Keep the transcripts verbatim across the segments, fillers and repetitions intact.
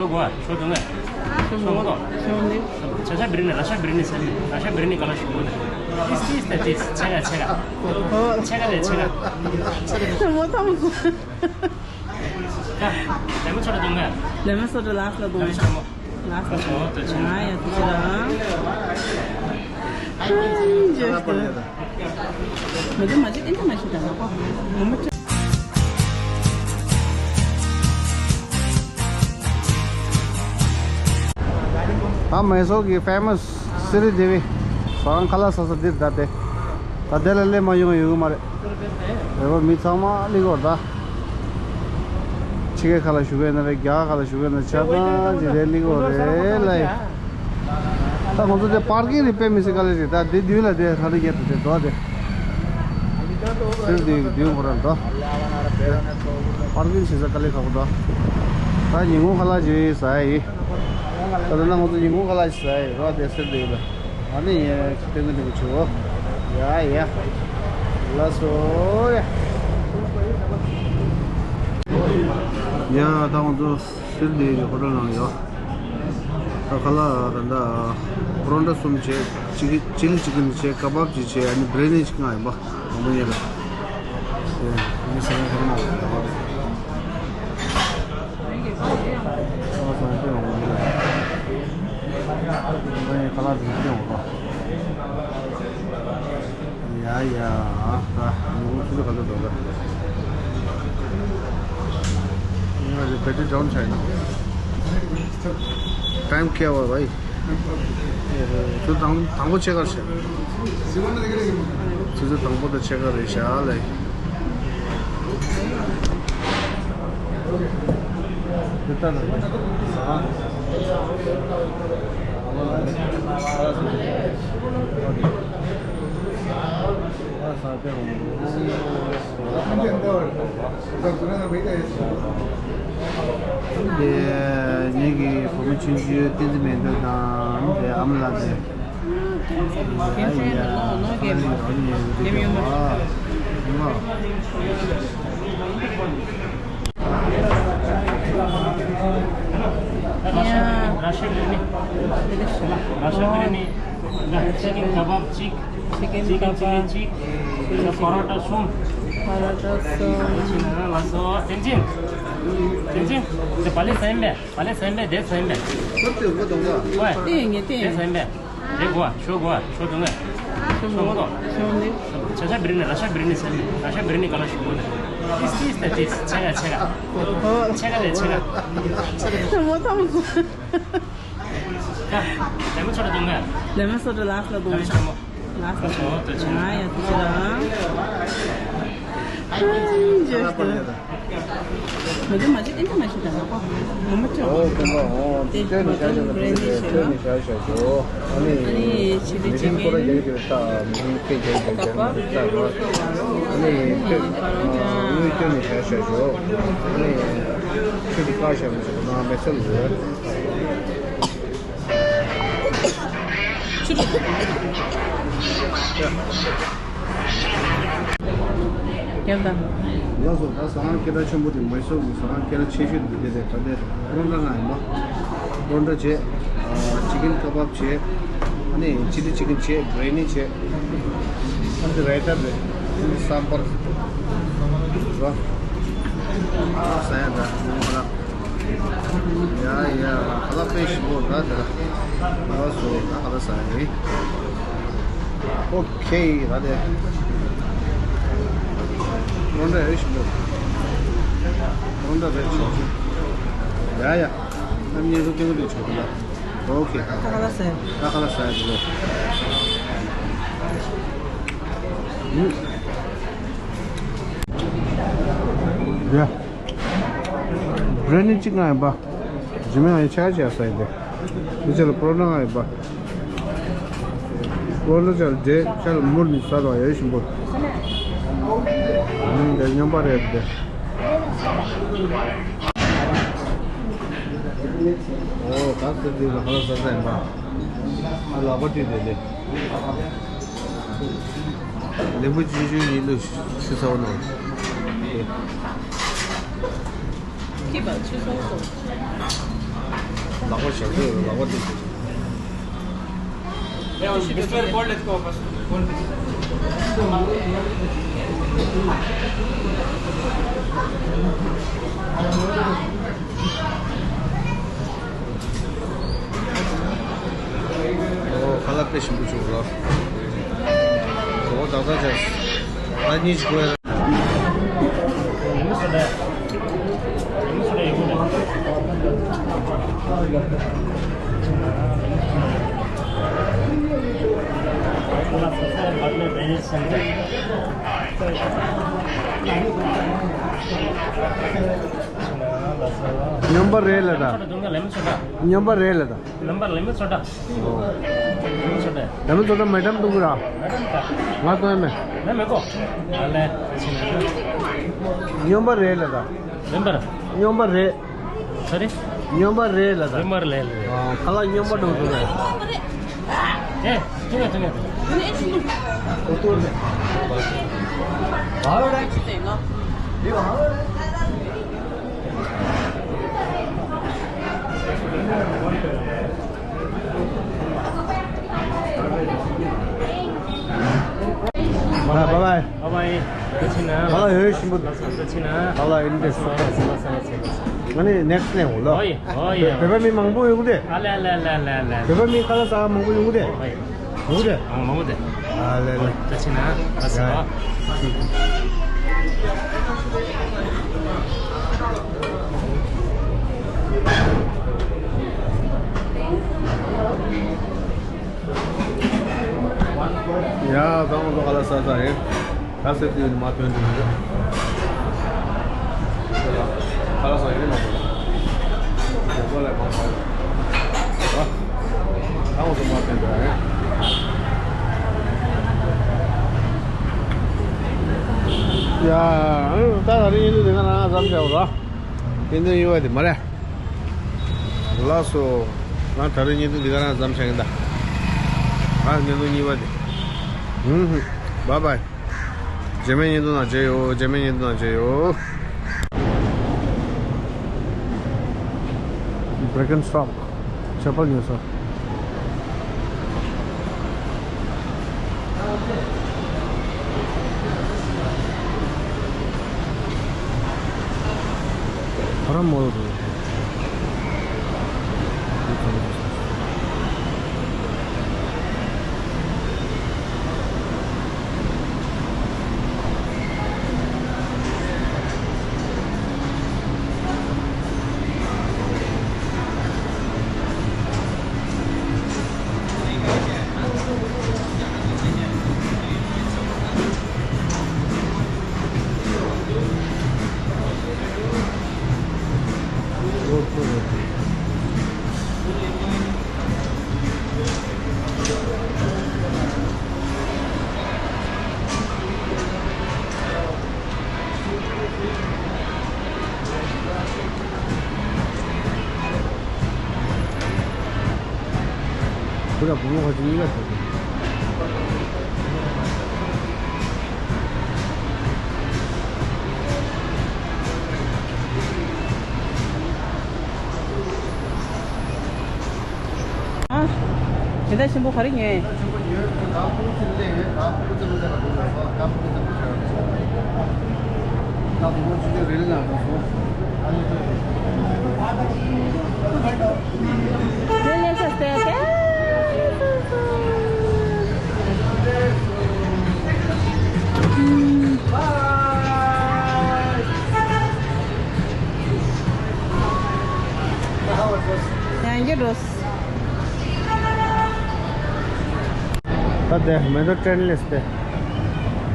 ཤོག་གོ་ཤོག་དུང་ངས་ཤོག་མོ་དང་ཤོག་ནི་ཆ་ཆ་བིར་ནི་ར་ཤ་བིར་ནི་སེ་ནི་ར་ཤ་བིར་ནི་ག་ལ་ཤོག་གོ་ནི་ཏིས་ཏིས་ཏེ་ཏིས་ཆེ་ག་ཆེ་ག་ཆེ་ག་ལེ་ཆེ་ག་ཤོག་མོ་དང་ལེ་མོ་ཆོ་དུང་ངས་ལེ་མོ་སོ་དུ་ལ་སོ་དུང་ངས་ལ་སོ་ལ་སོ་དུ་ཆེ་ང་ཡ་ཏུ་ཆེ་ར་ཨ་ཡིན་ཇེ་ཤོག་མ་ཇི་མ་ཇི་ཏན་ཏན་མ་ཤི་ད་ལ་གོ་མོ་མོ་ཆོ། ད་མེ་སོར་གྱི་ཕེ་མ་སི་སི་རི་དེ་བི་ཟ་ཁང་ཁ་ལག་ཟ་ས་འདིར་ད་དེ་ད་དེ་ལ་སླེབས་མ་ཡོང་ཡོང་གི་མ་རེད། རེད་པ། མི་ཚང་མ་སླེབས་ཀྱི་ཡོད་ད། ཕྱི་རྒྱལ་ཁ་ལ་བཞུགས་ཡོད་ན་རེད། རྒྱ་གར་ཁ་ལ་བཞུགས་ཡོད་ན་ཆ་ཚང་ཅིག་རེད་སླེབས་ཀྱི་ཡོད་རེད་ལ། ད་ང་ཚོ་དེ་པར་ཀིང་རེད་པས་མི་སྲིད་ག་ལེ་རེད། ད་དེ་མདུན་ལ་དེ་ཧ་རི་གེ་ཏུ་དེ་འགྲོ་དེ། སིལ་དེ་མདུན་ཁོ་རང་འགྲོ། པར་ཀིང་བྱེད་ས་དཀའ་ལས་ཁག་པོ་འདུག་ད་ཉིན་གུང་ཁ་ལག་ཅིག་ཟ་ཡ་ཡིན། ད་ལྟ་ན་ང་ཚོ་ཉིན་གུང་ཁ་ལག་ཅིག་ཟ་ཡ་ཡིན་རོ། དེ་སིལ་དེ་ཡིན་ལ། ཨ་ནི་ཡ་ཁྱི་སྟོན་གི་འདུག་གི་ཆུ་བོ། ཡ་ཡ། ལགས་སོ་ཡ། ཡ་ད་ང་ཚོ་སིལ་དེ་ཧོ་ཊེལ་ནང་ཡོད། ད་ཁ་ལག་ད་ད་པ་རོན་ཊ་གསུམ་བྱས། ཅི་ཅི་ལི་ཅི་ཀིན་བྱས། ཀ་བབ་ཅིག་བྱས། ཨ་ནི་བྷི་རི་ཡ་ནི་ཅིག་ང་ཡིན་པ། དང་པོ་ཉིད་ལ། ཨ་ནི་ས་ལོ་ཧོ་ཊེལ་ནང་ཡོད། ཡ་ཡ། ད་ཉིན་གུང་ཆུ་ཚོད་ག་ཚོད་འགྲོ་ག་ཉིན་གུང་ཆུ་ཚོད་ག་ཚོད་འགྲོ་ག་ཡིན་ན། ཊའིམ་ཁེ་བ་བའི། ཆུ་ཚོད་དང་དང་པོ་ཕྱེད་ཀ་རེད་ཤག་ཆུ་ཚོད་དང་པོ་དང་ཕྱེད་ཀ་རེད་ཤག་ལ། དེ་ངེད་ཀྱི་བུ་མོ་ཆུང་ཆུང་བསྟན་འཛིན་མེ་མདོ་དང་དེ་ཨ་མ་ལགས་དེ། ར་ཤ་བྷི་རི་ཡ་ནི། ར་ཤ་བྷི་རི་ཡ་ནི། ཅི་ཀིན་ཀ་བབ་གཅིག་ཅི་ཀིན་ཀ་བབ་ཅིག་པ་རོ་ཊ་གསུམ། པ་རོ་ཊ་གསུམ། ལགས་སོ། བསྟན་འཛིན། བསྟན་འཛིན། དེ་བ་ལེ་ཟན་པས། བ་ལེ་ཟན་པས། དེ་ཟན་པས། ཨོ་ཡ། དེ་ཡིན་ངེས་དེ་ཡིན། དེ་ཟན་པས། དེ་གོ་བ། ཤོག་གོ་བ། ཤོག་དུང་ངས་ཤོག་མོ་དང་ཤོག་ནི་ཆ་ཆ་བིར་ནི་ར་ཤ་བིར་ནི་ཟན་ནི་ར་ཤ་བིར་ནི་ག་ལ་ཤོག་གོ་ནི་ཏིས་ཏིས་ཏ་ཏིས་ཆེ་ག་ཆེ་ག་ཆེ་ག་ལེ་ཆེ་ག་ཤོག་མོ་དང་། ལེ་མོ་ཆོ་ར་དུང་ངས། ལེ་མོ་སོ་ཏྲ་ལགས་ལ་དུང་ངས། ལགས་སོ། ང་ཡ་ཏུ་ཅི་ར། ཨ་ཇེ་ཤི། མ་ཇི་མ་ཇི་ཏན་ཏན་མ་ཤི་ད་ན་གོ། མ་མ་ཅོ། ཨོ་ཀུན་པ་ཨོ། ཏེ་ཏེ་ནི་ཤ་ཤ་ཏེ་ཏེ་ནི་ཤ་ཤ་ཤོ། ཨ་ནི་ཨ་ནི་ཆི་ཏི་ཆི་ཀན། ཁོ་ར་རྒྱ་རྒྱ་ཏ་མི་ཁེ་རྒྱ་རྒྱ་རྒྱ་ཏ་ར། ཨ་ནི་ཏེ་ཨ་དངུལ་ཏེ་ནི་ཤ་ཤ་ཤོ། ཨ་ནི་ཆུ་ཏི་ཀ་ཤ་མི་ཤ་ན་མེ་སལ་ལ། ཆུ་ཏི། ཡང་དང་། ལགས་སོ། ད་ཟ་ཁང་སྐད་གྲགས་ཆེན་པོ་དེ་མེ་སོར་གྱི་ཟ་ཁང་སྐད་གྲགས་ཆེ་ཤོས་དེ་དེ་རེད། ད་ལྟའི་པ་རོན་ཊ་ང་ཡིན་པ། པ་རོན་ཊ་བྱས། ཨ་ཅི་ཀིན་ཀ་བབ་བྱས། ཨ་ནི་ཆི་ལི་ཅི་ཀིན་བྱས། བྷི་རི་ཡ་ནི་བྱས། ཨ་ནི་རའི་ཊ་རེད། ཨ་ནི་སམ་བར་རོ། ཟ་ཡ་ད་ང་རང་། ཡ་ཡ། ཧ་ལ་པེ་ཞིག་པོ་ད་ད། ང་རང་སོ་ད་ཧ་ལ་ཟ་ཡ་ཡིན། ཨོ་ཁེ་ད་དེ། པ་རོན་ཊ་རེད་ཞིག་པོ། པ་རོན་ཊ་རེད་ཞིག་པོ། ཡ་ཡ། ཨ་མྱེས་རུ་ཏིང་རུ་ཆོག་གི་ལ། ཨོ་ཁེ། ད་ཧ་ལ་ཟ་ཡ། ད་ཧ་ལ་ཟ་ཡ་དེ་ལོ། ཡ། བྷི་རི་ཡ་ནི་གཅིག་ང་ཡིན་པ། རྗེས་མ་ཡང་ཆ་ཆ་ཟ་ཡི་འདི། འདི་ཆ་ལ་པ་རོ་ན་ང་ཡིན་པ། པ་རོ་ན་ཆ་ལ་འདྲེ་ཆ་ལ་མུར་ནི་ཟ་དང་ཡོད་བཞིན་པོ། འདི་མཉམ་པ་རེད་འདི། ཨོ་ད་ཟེར་འདི་ལ་ཧ་ལ་ཟ་ཟ་ཡིན་པ། ལག་པ་དུས་དེ་ལས། ལེགས་པོ་ཅི་ཞུ་ཡིན་ལུགས་ཞུ་ཚར་བ་ནང་། ཁྱི་པ་ཆུ་སོང་སོང་། ལག་པ་ཞབས་ཏོག་ལག་པ་ཏོག་ཙམ། Mister, cold let's go first. Cold. ཨོ། ཁ་ལག་དཔེ་ཞིམ་པོ་བྱུང་རོ། ཨོ། ད་ད་ད་ད་གཉིས་ཀྱི་གོ་ཡ། སྙོམས་པ་རེད་ལ་ད། སྙོམས་པ་རེད་ལ་ད། ལེ་མོན་སོ་ཌ། ལེ་མོན་སོ་ཌ། ལེ་མོན་སོ་ཌ། མེ་ཌམ་འདུག་གི་ར། ང་ཚོ་མེད། ལེ་མེ་ཀོ། ཨ་ལེ། སྙོམས་པ་རེད་ལ་ད། ལེམ་པར། སྙོམས་པ་རེད། ས་རེད། སྙོམས་པ་རེད་ལ་ད། ལེམ་པར་ལེ་ལེ། ཨ། ཁ་ལག་སྙོམས་པ་འགྲོ་འདུག་ལ། ཨེ། ཐུང་ཡ་ཐུང་ཡ་ཐུང་ཡ། Bye bye. Bye bye. ད་ཕྱིན་ན། ད་ལ་ཡོད་ཞིམ་པོ། ད་ཕྱིན་ན། ད་ལ་ཨིན་ཏྲེ་སི། ང་ནི་ནེག་སི་ལེན་འོ་ལོ། ཨོ་ཡེ། ཨོ་ཡེ། བོད་པ་མི་མང་པོ་ཡོང་གི་དེ། ཨ་ལེ་ཨ་ལེ་ཨ་ལེ་ཨ་ལེ། བོད་པ་མི་ཁ་ལག་ཟ་མང་པོ་ཡོང་གི་དེ། ཨོ་ཡེ། ཡོང་གི་དེ། ཨ་མང་པོ་དེ། ཨ་ལེ་ལེ། ད་ཕྱིན་ན། ལགས་སོ། ཡ། ད་ང་ཚོ་ཁ་ལག་ཟ་ཚར་ཡིན། ད་ཟེར་དུས་མ་ཐོན་དུས་ཡིན། ཁ་ལག་ཟ་ཡིན་མ་ཐོན། ཁོ་ལས་མང་ཚར་ཡོད། ད་ང་ཚོ་མ་ཐོན་དུས་ཡིན། ཡ། ད་ད་རིང་ཡིན་དུས་དེ་ག་ན་ཙམ་བྱའོ་ར། དེ་འདྲ་ཡོད་པ་དེ་མ་རེད། ལགས་སོ། ང་ད་རེས་བརྙན་ཐུང་འདི་ག་རང་མཚམས་བཞག་གིན་གདའ། ང་བརྙན་ཐུང་གཉིས་པ་དེ། ཧུམ་ཧུམ། བཱའི་བཱའི། རྗེས་མའི་བརྙན་ཐུང་ནང་མཇལ་ཡོང་། རྗེས་མའི་བརྙན་ཐུང་ནང་མཇལ་ཡོང་། Birkenstock ཆ་པ་ཉོས་སོང་། ཁོ་རང་མོལ་རེད། ཁོ་ར་བུ་མོ་ཁ་ཅིག་གཉིས་ཀ་ཐོབ། ཨ། དེ་འདྲ་ཆེན་པོ་ག་རེ་ཉོས། ཡང་རྒྱུ་འགྲོ། ད་ལྟ་མེ་ཏྲོ་ཏྲེན་སླེབས་ཏེ།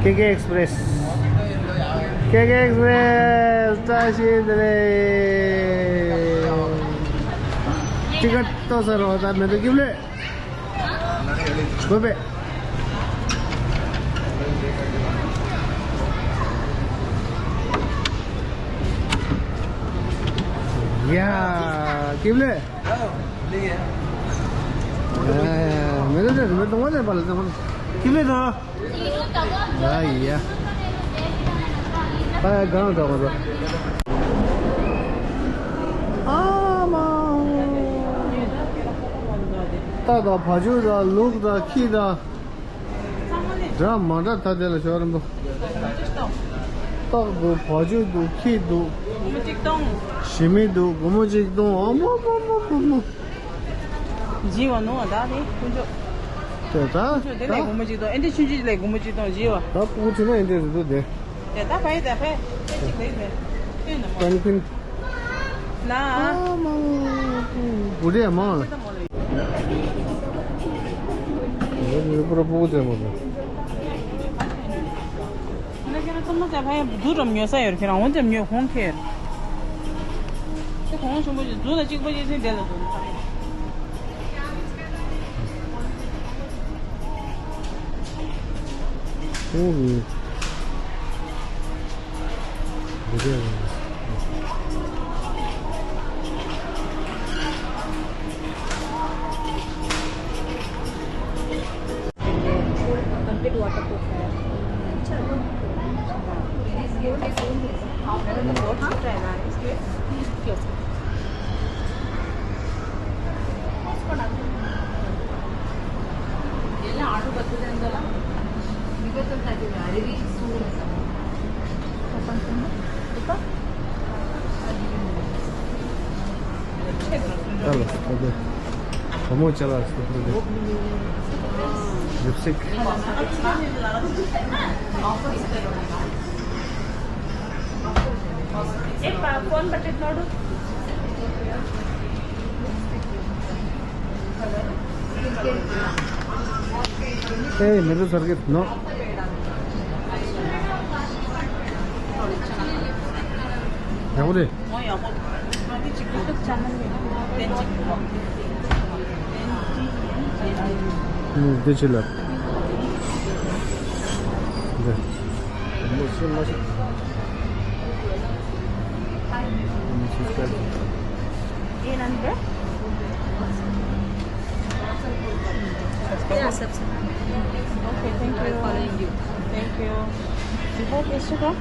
ཀེ་ཀེ་ཨེགས་པི་རེ་སི། ཀེ་ཀེ་ཨེགས་པི་རེ་སི། བཀྲ་ཤིས་བདེ་ལེགས། ཊི་ཀེཊ་ཏོ་ས་རོ། ད་མེ་ཏྲོ་སྐྱིབས་ལོས། གོ་བས། ཡ། སྐྱིབས་ལོས། ཡ། མེ་ཏྲོ་ཏྲེན་སི་མེ་ཏྲོ་ཏོ་ལེན་པ་ལ་ཏོ་ལེན། སྐྱིབས་ལོས་དང་། ཡ་ཡ། ད་ཡ་གང་འདྲ་བ་རེད། ཨ་མ། རྟ་དང་བ་ཕྱུགས་དང་ལུག་དང་ཁྱི་དང་། འདྲ་མ་འདྲ་ད་དེ་ལ་ཞོར་རིན་པོ། སྟག་འདུག་བ་ཕྱུགས་འདུག་ཁྱི་འདུག་སྒོར་མོ་གཅིག་སྟོང་། ཞི་མི་འདུག་སྒོར་མོ་གཅིག་སྟོང་། ཨ་མ་མ་མ་མ་མ། བྱིས་པ་ནོར་བ་ད་དེ་དཀོན་མཆོག་དེ་ད་དཀོན་མཆོག་དེ་ལས་ད་སྒོར་མོ་གཅིག་སྟོང་། ཨེ་འདྲ་ཆུང་ཆུང་ལས་སྒོར་མོ་གཅིག་སྟོང་། བྱིས་པ། ད་སྤུ་གུ་ཁྲིད་ན་ཨེ་འདྲ་རེད་འདུག་དེ། དེ་ད་ཕ་ཡི་ད་ཕ་ཡི་ཅིག་ལས་མེད། ཨེ་ན་མ། པན་ཕིན། ན། ཨ་མ་མ་མ། སྒོར་མོ་མང་ལ། ཡོད་པར་སྤུ་གུ་བཙལ་མ་སོང་། ཁྱེད་རང་ཚང་མ་ཚེ་ཕ་ཡ་བུ་རམ་ཉོ་ས་ཡོད། ཁྱེད་རང་འོན་ཀྱང་ཉོ་ཁོང་ཁེར། ཁྱེད་གོང་ཆུང་པོ་ཞིག་འཛུལ་ན་གཅིག་པ་ཡེ་ཚན་དེ་ལ་འཛུལ་ན། ཁོང་གི་བུ་རྒྱ་རེད། complete waterproof है। चलो। मैंने तो बहुत छोटा है ना, इसलिए। चलो, ओके। ए, मेरो सर्किट न। ཡག་པོ་རེད། ཨུམ། འདི་ཕྱི་ལ། འདི། ये नंबर? Yeah, सबसे। Okay, thank you. Following you. Thank you. You have Instagram?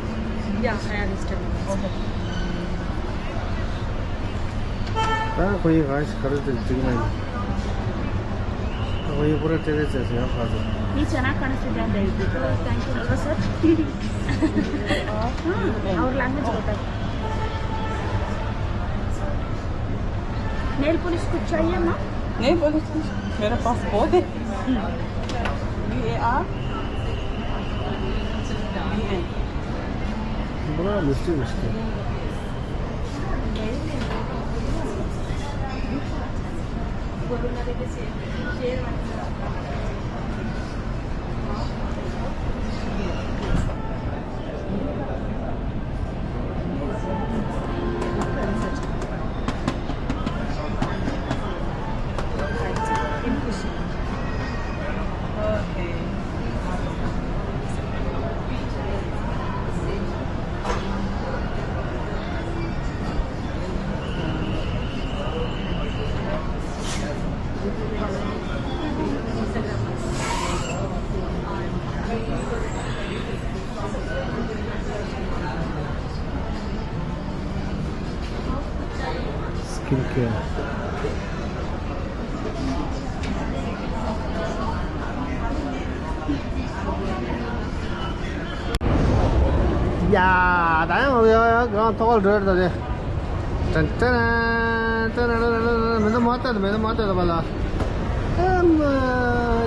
Yeah, I have Instagram. Okay. ད་ཁོ་ཡི་ག་ཞིག་ག་རེ་དེ་བྲིས་ན་ཡིན། ད་ཁོ་ཡི་པུ་ར་ཏེ་རེ་ཙེ་སི་ཡང་ག་ཚོད། ये चना कणक से ज्यादा है। Hello, sir। और लैंग्वेज बताओ। नेल पॉलिश कुछ चाहिए, माँ? नेल पॉलिश मेरे पास बहुत है। U A R. बड़ा मिस्टी मिस्टी। Skin care. ཡ། ད་ཡང་ཡ་ཡ་གང་ཐོག་ལ་འགྲོ་ད་དེ། ཏན་ཏན་ཏན་ཏན་ཏན། མེ་ཏོག་མ་བཏབ་མེ་ཏོག་མ་བཏབ་པ་ལ། ཨ་མ།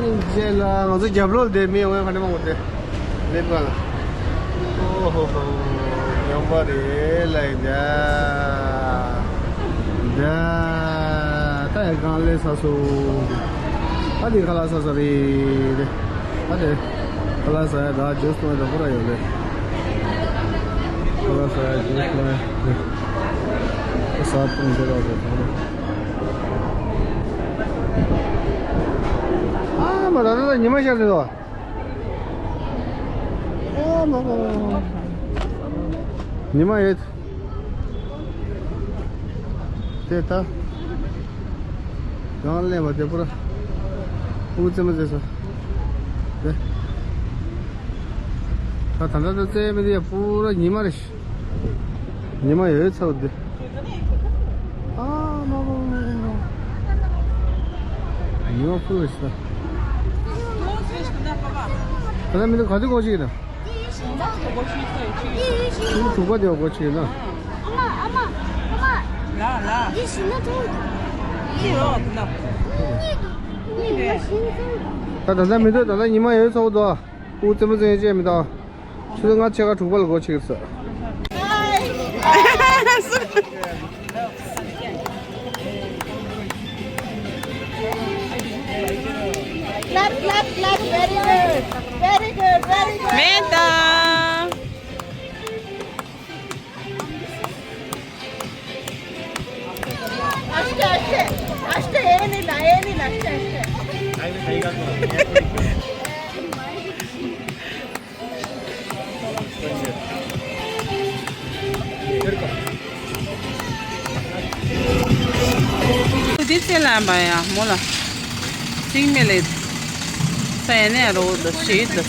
རྗེས་ལ་ང་ཚོ་རྒྱབ་ལོགས་དེ་མི་ཡོང་ཡ་ག་འདྲ་མང་པོ་དེ། ལེབ་ག་ལ། ཨོ་ཧོ་ཧོ། ཡོང་པ་རེད་ལ་ཡིན་ད། ད་ད་ཡ་གང་ལས་ས་སོ། ཨ་དེ་ཁ་ལག་ས་ས་རེད། ཨ་དེ་ཁ་ལག་ས་ཡ་ད་ཇུས་སྟོང་ཡ་ད་ཁོ་ར་ཡོད་རེད། ཁ་ལག་ས་ཡ་ཇུས་སྟོང་ཡ་རེད། ས་སྟོང་དེ་ར་རེད། ཨ་མ་ད་ད་ད་ཉི་མ་ཤར་རེད་དོ། ཨ་མ་མ་མ་མ། ཉི་མ་ཡོད། དེ་ད། གང་ལེན་པ་དེ་པུ་ར། ཨུ་ཙེ་མ་ཙེ་ས། དེ། ད་ད་ད་ད་ཙེ་མི་དེ་པུ་ར་ཉི་མ་རེད། ཉི་མ་ཡོད་ཚ་བ་དེ། ཨ་མ་མ་མ་མ། ཉི་མ་ཕུལ་ལ་ཤི་ད། ད་ལྟ་མི་འདུག་ག་དུས་སྒོ་ཕྱེ་ཡིན་ན། ཕྲུ་གུ་དྲུག་པ་དེ་སྒོ་ཕྱེ་ཡིན་ན། ད་ད་ལྟ་མི་འདུག་ད་ལྟ་ཉི་མ་ཡོད་ཚོགས་འདུག་ཨུ་ཙེ་མོ་ཙེ་ཅེ་མི་འདུག་ཆུ་ཚོད་ལྔ་ཕྱེད་ཀ་དྲུག་པ་ལ་སྒོ་ཕྱེ་གི་རེད། Clap, clap, clap. Very good. Very good. Very good. མེད་ད། ཨ་ཤ་ཨ་ཤ་ཨ་ཤ་ཨེ་ནི་ལ་ཨེ་ནི་ལ་ཨ་ཤ་ཨ་ཤ། འདི་ཚེ་ལ་བ་ཡ་མོ་ལ། ཚིག་མེད་ལས། ས་ཡ་ནས་རོ་དུ་ཤེས་དུ།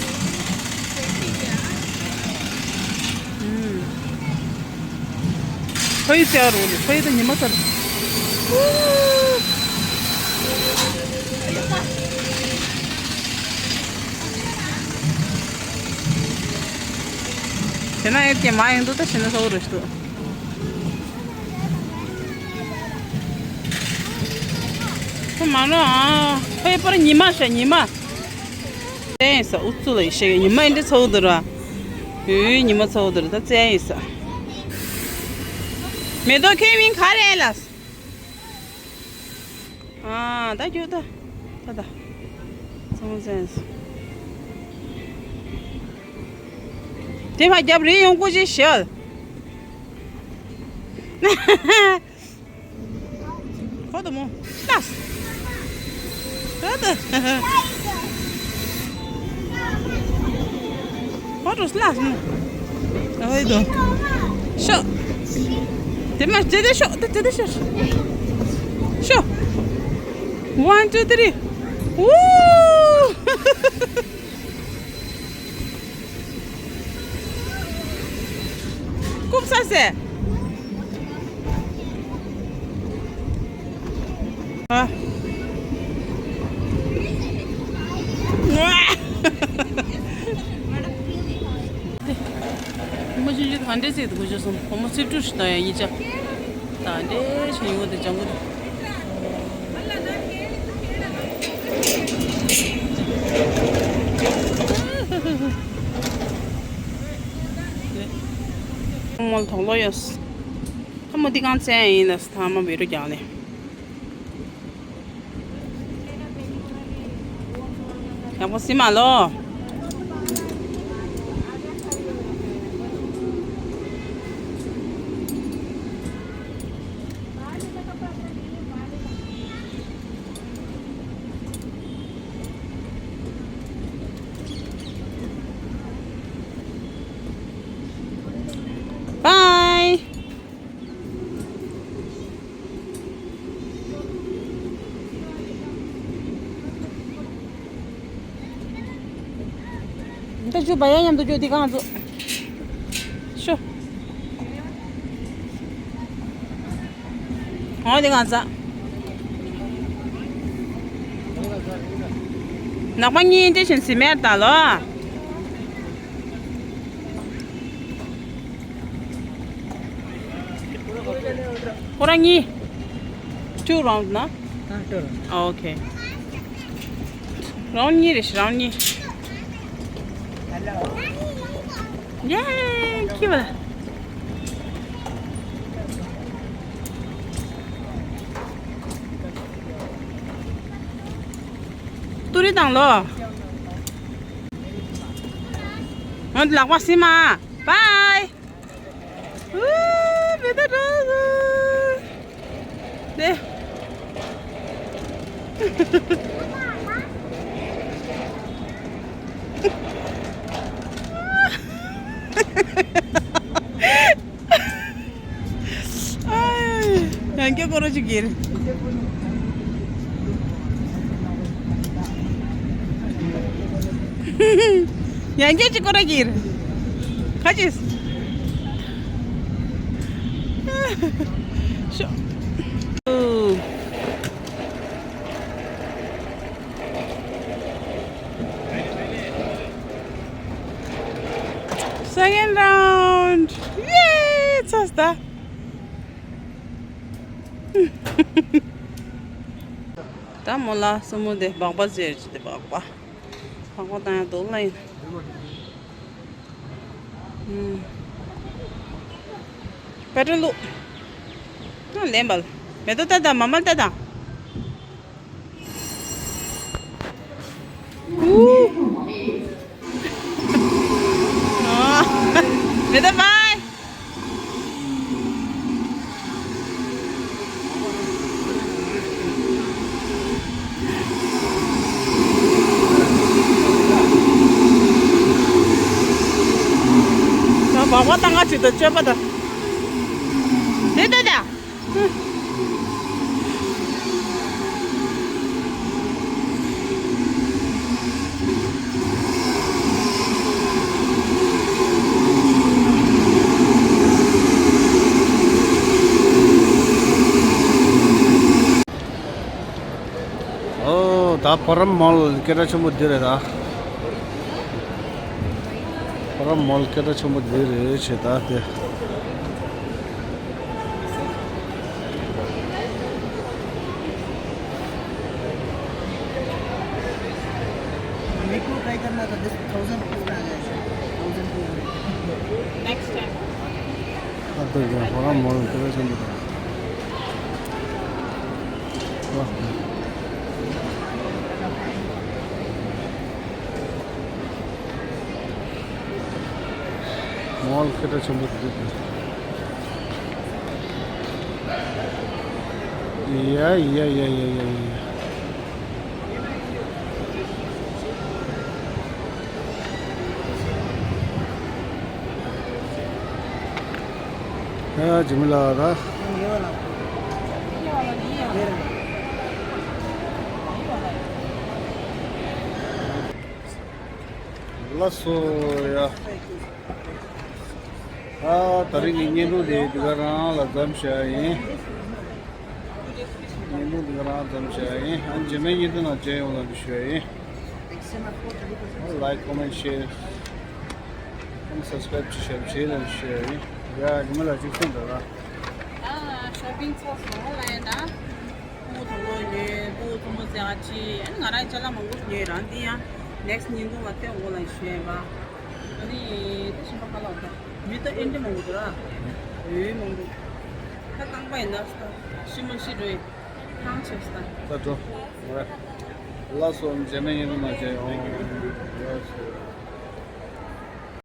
ཕ་ཡུལ་ཟེར་བ་རོ་ལ་ཕ་ཡུལ་དུ་ཉི་མ་ཚར། དེ་ན་ཡོད་ཀྱི་མ་ཡོང་དུ་ད་ཤི་ན་ས་འོ་རུ་ཤི་དུ། ཁོ་མ་ནོ་ཨ། ཕ་ཡུལ་པར་ཉི་མ་ཤ་ཉི་མ། བཙན་ཡིན་ས་ཨུ་ཚུགས་ལ་ཡི་ཤེས་ཉི་མ་ཡིན་འདྲི་ཚ་བོ་འདུག་ར། ཡོད་ཉི་མ་ཚ་བོ་འདུག་ར་ད་བཙན་ཡིན་ས། མེ་ཏོག་ཁེ་མིན་ག་རེ་ལ། ཨ་ད་རྒྱུག་ད། ད་ད། ཚང་བཙན་ཡིན་ས། དེ་ཕ་རྒྱབ་རེ་ཡོང་སྐུ་ཅི་ཤལ། ཁོ་དུ་མོ། ལགས། ཁོ་དུ། ཁོ་དུ་ལགས་མོ། ཨོ་ཡི་དུ། ཤོ། དེ་མ་དེ་དེ་ཤོ། དེ་དེ་དེ་ཤོ། ཤོ། One, two, three. ཝུ། རྐུབ་ས་སེ། ཨ། མ་ཤི་ཤི་ག་འདྲས་ཟེར་དུ་གོ་ཤོ་སོང་། བུ་མོ་ཚིག་གྲུ་ཞིག་དང་ཡ་ཡི་ཅག་ད་འདྲས་ཤིག་ཡོང་དེ་ལྗང་གུ་དེ། མོལ་ཐོག་ལོ་ཡོད། ཐ་མ་འདི་གང་བཙན་ཡིན་ལ་ཐ་མ་བེ་རུ་རྒྱག་ནས། ཡག་པོ་སི་མ་ལོ། Bye. ད་ཅུ་བ་ཡ་མཉམ་དུ་ཅུ་འདི་གང་ཚོ། ཤོ། ཨོ་འདི་གང་ཚ། ནག་པ་གཉིས་འདི་བཞིན་སི་མེར་ད་ལོ། ཁོ་རང་གཉིས། Two round ན། ཨ་ཨོ་ཁེ། རའུན་གཉིས་རེད་ཤི་རའུན་གཉིས། ཡེ་ཁྱི་བ། ཏུ་རི་དང་ལོ། ང་ལག་པ་སི་མ། བའི། ཨུ། མེ་ཏོག་འགྲོ་སོང་། དེ། ཡང་སྐྱར་སྐོར་ར་ཅིག་གིར། ཡང་སྐྱར་ཅིག་སྐོར་ར་གིར། ཁ་ཅིག་ཤོ། ཨུ། ད་མོ་ལ་སོ་མོ་དེ་སྦག་སྦག་ཟེར་གྱི་དེ་སྦག་སྦག་སྦག་སྦག་བཏང་ཡ་འདུག་ལ་ཡིན། ཨུམ། པེ་ཏྲོ་ལུ། ཨ་ལེན་པ་ལ། མེ་ཏོག་ལྟ་དང་མ་མ་ལྟ་དང་། ཨུ། ཨ། མེ་ཏོག་བྷའི། ད་སྦག་སྦག་བཏང་ག་ཅིག་ད་སྤྱོད་པ་ད། དེ་ད་ད། ཨོ། ད་ཕོ་རམ་མོལ་སྐད་གྲགས་ཆེན་པོ་འདི་རེད་ད། ཕོ་རམ་མོལ་སྐད་གྲགས་ཆེན་པོ་འདི་རེད་བྱས་ད་དེ། मेरे को ट्राई करना था, दिस थाउजेंड रुपीज में आ गया है, thousand two hundred. Next time. ཨ་ད་ཡ་ཧོ་ར་མོལ་དེ་བས་ཆེན་པོ་དང་། མོལ་སྐད་གྲགས་ཆེན་པོ་དེ་འདུག་ཡ་ཡ་ཡ་ཡ་ཡ་ཡ། ཡ་ཇི་མི་ལ་ར། ལགས་སོ་ཡ། ཨ་ད་རིང་གི་བརྙན་ཐུང་དེ་འདི་ག་རང་ལ་མཚམས་བཞག་ཡིན། བརྙན་ཐུང་འདི་ག་རང་མཚམས་བཞག་ཡིན། ཨ་རྗེས་མའི་བརྙན་ཐུང་ནང་མཇལ་ཡོང་ལ་འདི་ཞུ་ཡ་ཡིན། ལའིཀ་ཀོ་མེན་ཤེར་ཨ་སབ་སི་ཀ་རེབ་ཅིག་བྱས་བྱས་ལ་འདི་ཞུ་ཡ་ཡིན། ཡ་རྗེས་མ་ལ་གཅིག་གསུངས་དང་ར། ཨ་ཤོ་པིང་ཚོགས་སོང་ལ་ཡིན་ན། ཕྲུ་གུ་མཐོང་གི་ཡོད། ཕྲུ་གུ་མཐོང་གི་ཟེར་ཡ་ཅི། ཨ་ནི་ང་རང་ཅ་ལག་མང་པོ་ཉོས་རང་འདི་ཡང་ནེགསི་ཉིན་གུང་བ་ཏེ་འོ་ལ་ཞུ་ཡ་ཡིན་པ། ཨ་ནི་ཏེ་ཤིན་པ་ཁ་ལག་ད་མི་ཏོ་ཨེ་འདྲ་མང་པོ་འདུག་ར། འོ་མང་པོ། ད་རྐང་པ་ཡིན་ན་ཤི་མ་ཤི་འགྲོ་ཡི། ཐང་ཆད་སོང་ད། ད་འགྲོ། ལགས་སོ། རྗེས་མའི་བརྙན་ཐུང་ནང་མཇལ་ཡོང་།